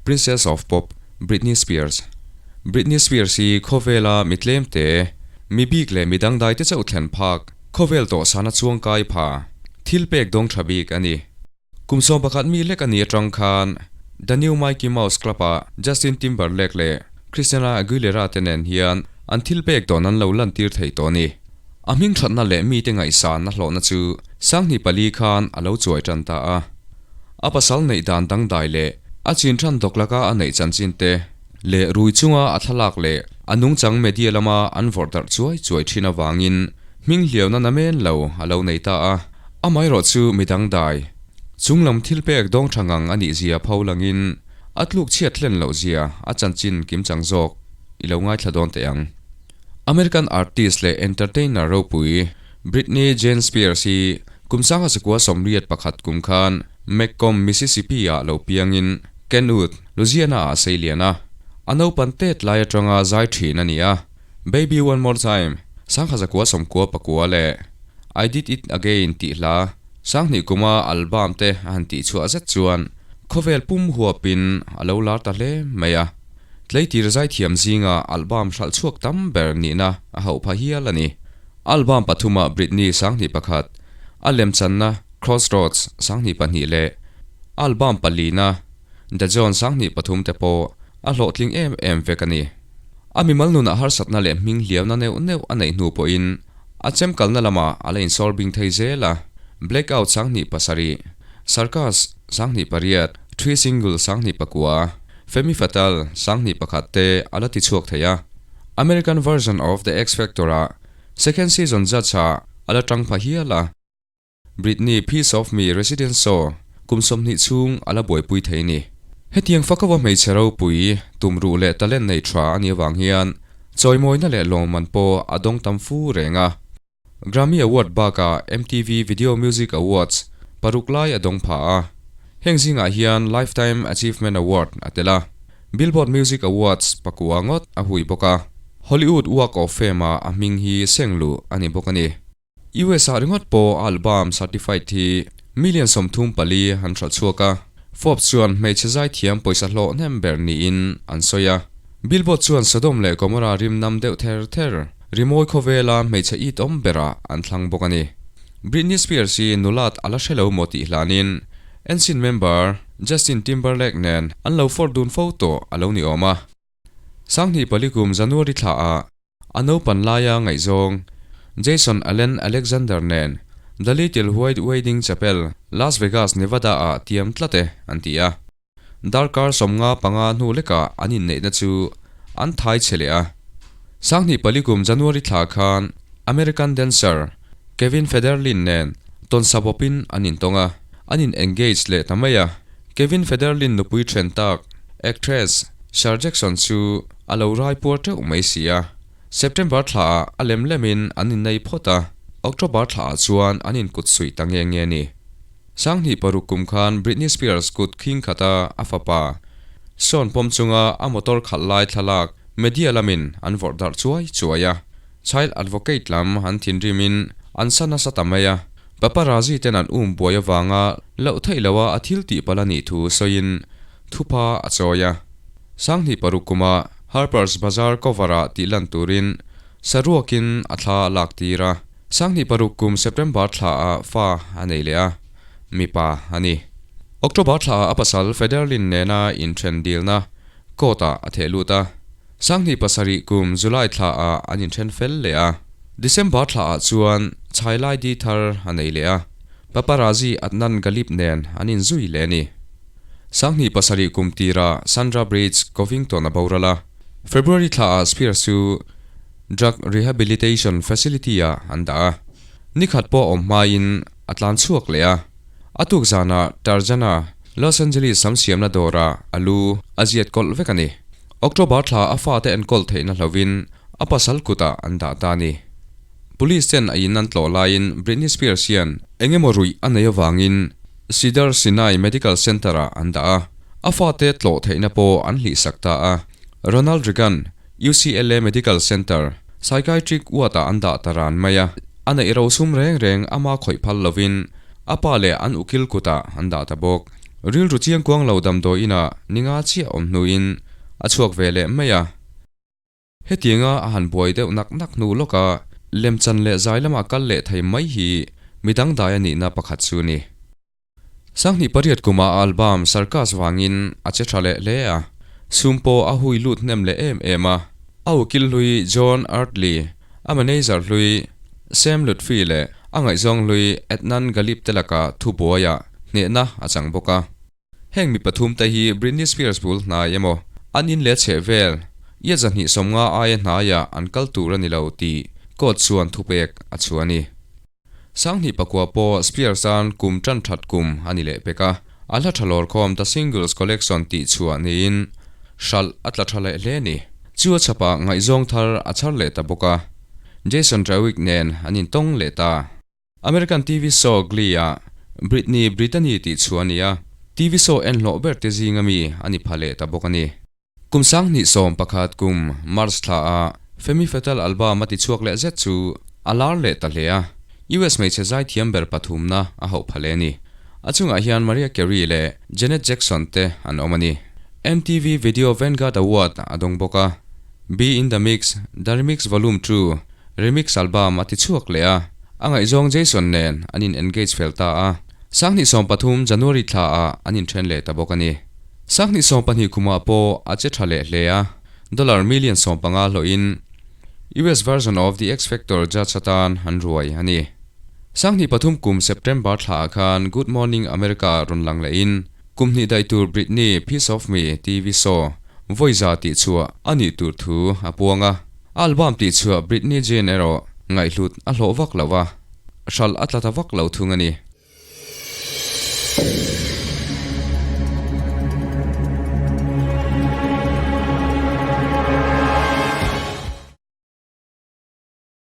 Princess of Pop, Britney Spears Britney Spears hi khawvela mi tlemte, mi bik leh mi dangdai te chauh thlen phak, khawvel tawhsana chuangkai pha, thil pek dawng tha bik a ni. Kum 11 mi lek a ni atang khan The New Mickey Mouse Club-ah Justin Timberlake leh Christina Aguilera te nen hian an thil pek dawn an lo lantir thei tawh a ni. A hming thatna leh mite ngaihsanna hlawhna chu Sanghnih pali khan a lo chuai tan ta a. A pasal neih dan dangdai leh a chin than dawk laka a neih chanchin te leh rui chunga a thlalak leh a nungchang media lama an vawrh darh chuai chuai thin avangin hming hliauna namen lo a lo nei ta a. Amaherawh chu mi dangdai chunglam thil pek dawng tha ngang a nih zia pho langin a tluk chhiat hlen loh zia a chanchin kimchang zawk i lo ngaithla dawn teh ang. American artist leh entertainer ropui Britney Jane Spears hi kum 1981 kum khan McComb, Mississippi-ah lo piangin Kenwood, Louisiana-ah a sei lian a. A naupan tet lai atanga zai thin a ni a. Baby One More Time, 1999 leh I Did It Again tih hla 2000 kuma album te a han tihchhuah zet chuan khawvel pum huapin a lo lar ta hle mai a. Tleitir zaithiam zinga album hralh chhuak tam ber nihna a hauh pha hial a ni. Album pathuma Britney 21, a lemchanna Crossroads 22 leh album palina The John 23 te pawh a hlawhtling em em vek a ni. A mimal nunah harsatna leh hming hliamna neuh neuh a neih hnu pawhin a chemkalna lamah a la insawr bing thei zel a, Blackout 27, Circus 28, Three Single 29, Femme Fatale 21 te a la ti chhuak thei a. American version of The X Factor ah second season judge ah a la tang pha hial a. Britney Piece of Me Resident Show kum 20 chhung a la buaipui thei ni. Hetiang fakawa hmeichhe ropui, tumruh leh talent nei tha a nih avang hian chawimawina leh lawmman pawh a dawng tam fu reng a. Grammy Award bakah MTV Video Music Awards paruk lai a dawng pha a. Heng zingah hian Lifetime Achievement Award a tel a. Billboard Music Awards pakua ngawt a hui bawk a. Hollywood Walk of Fame-ah a hming hi seng luh a ni bawk a ni. US-ah ringawt pawh a album Certified hi million 34 an hralh chhuak a. Forbes chuan hmeichhe zaithiam pawisa hlawh hnem ber niin an sawi a. Billboard chuan Sodom leh Gomorrah rim nam deuh ther ther rimawi khawvela hmeichhe it awm berah an thlang bawk a ni. Britney Spears hi nulat a la hre lo maw tih hlanin NSYNC member Justin Timberlake nen an lo fawrh dun fo tawh a lo ni awm a. 2004 kum January thlaah a naupan laia ngaihzawng Jason Allen Alexander nen The Little White Wedding Chapel, Las Vegas, Nevada-ah tiam tlat e an ti a. Darkar 55 hnu lekah an inneihna chu an thai chhe leh a. 2004 kum January thla khan American dancer Kevin Federline nen tawnsa bawpin an intawng a, an in engage leh ta mai a. Kevin Federline nupui then tak actress Sir Jackson chu a lo rai puar teuh mai si a. September thlaah a lem lemin an innei phawt a, October thlaah chuan an inkut suih ta nge nge a ni. 2006 kum khan Britney Spears kut khing khata a fapa Sean pawm chunga a motor khalh lai thlalak media lamin an vawrh darh chuai chuai a. Child advocate lam an thinrimin an sa nasa ta mai a. Paparazzi ten an um buai avanga loh theih loha a thil tih palh a nih thu sawiin thupha a chawi a. 2006 kuma Harper's Bazaar cover-ah tih lan turin saruakin a thla a lak tir a. 2006 kum September thlaah fa a nei leh a, mipa a ni. October thlaah a pasal Federline nena inthen dilna court-ah a theh lut a. 2007 kum July thlaah an inthen fel leh a. December thlaah chuan chhailai di thar a nei leh a, paparazzi Adnan Ghalib nen an inzui leh a ni. 2007 kum tirah Sandra Bridge Covington a boral a. February thlaah Spears chu Drug Rehabilitation Facility-ah an dah a, nikhat pawh awm hmain a tlan chhuak leh a. A tuk zanah Tarzana, Los Angeles sam siamna dawrah a lu a ziat kawlh vek a ni. October thla a fate enkawl theihna hlovin a pasal kutah an dah ta a ni. Police ten a in an tlawh laiin Britney Spears hian eng emaw ruih a nei avangin Cedars-Sinai Medical Center-ah an dah a, a fate tlawh theihna pawh an hlihsak ta a. Ronald Reagan, UCLA Medical Center, Psychiatric ward-ah an dah ta ran mai a, a neih rosum reng reng ama khawih phal lovin a pa leh an ukil kutah an dah ta bawk. Rilru chiangkuang lo damdawi inah ni nga chiah awm hnuin a chhuak ve leh mai a. Hetianga a han buai deuh nak nak hnu lawka lemchan leh zai lama kal leh thei mai hi mi dangdai a nihna pakhat chu a ni. 2008 kuma a album Circus vangin a che tha leh hle a, sum pawh a hui lut hnem leh em em a. A ukil hlui John Ardley, a manager hlui Sam Lutfi leh a ngaihzawng hlui Adnan Ghalib te lakah thubuaiah hnehna a chang bawk a. Heng mi pathum te hi Britney Spears bul hnai emaw, an in leh chheh vel, ia 250 aia hnaiah an kal tur a ni lo tih court chuan thupek a chhuah a ni. 2009 pawh Spears an kum tan that kum a ni leh pek a, a hla tha lawrkhawm The Singles Collection tih chhuah niin hralh a tla tha leh hle a ni. Chu a chhapah ngaihzawng thar a chhar leh ta bawk a, Jason Trawick nen an intawng leh ta. American TV show Glee ah Britney Brittany tih chhuah a ni a, TV show en hlawh ber te zinga mi a ni pha leh ta bawk a ni. Kum 2011 kum March thla ah Femme Fatale album a ti chhuak leh zet chu a lar leh ta hle a, US hmeichhe zaithiam ber pathumna a hauh pha leh a ni. A chungah hian Mariah Carey leh Janet Jackson te an awm a ni. MTV Video Vanguard Award a dawng bawk a, Be In The Mix, The Remix Volume 2, Remix album a ti chhuak leh a, a ngaihzawng Jason nen an in engage fel ta a, 2013 January thla ah an inthen leh ta bawk a ni. 2022 kumah pawh a che tha leh hle a, dollar million 15 hlawhin US version of The X Factor judge atan an ruai a ni. 2003 kum September thla ah khan Good Morning America rawn lang lehin kum hnih daih tur Britney Piece of Me TV show vawiza tih chhuah a nih tur thu a puang a. Album tih chhuah Britney Jean erawh ngaihhlut a hlawh vak lo a, hralh a tla ta vak lo thung a ni.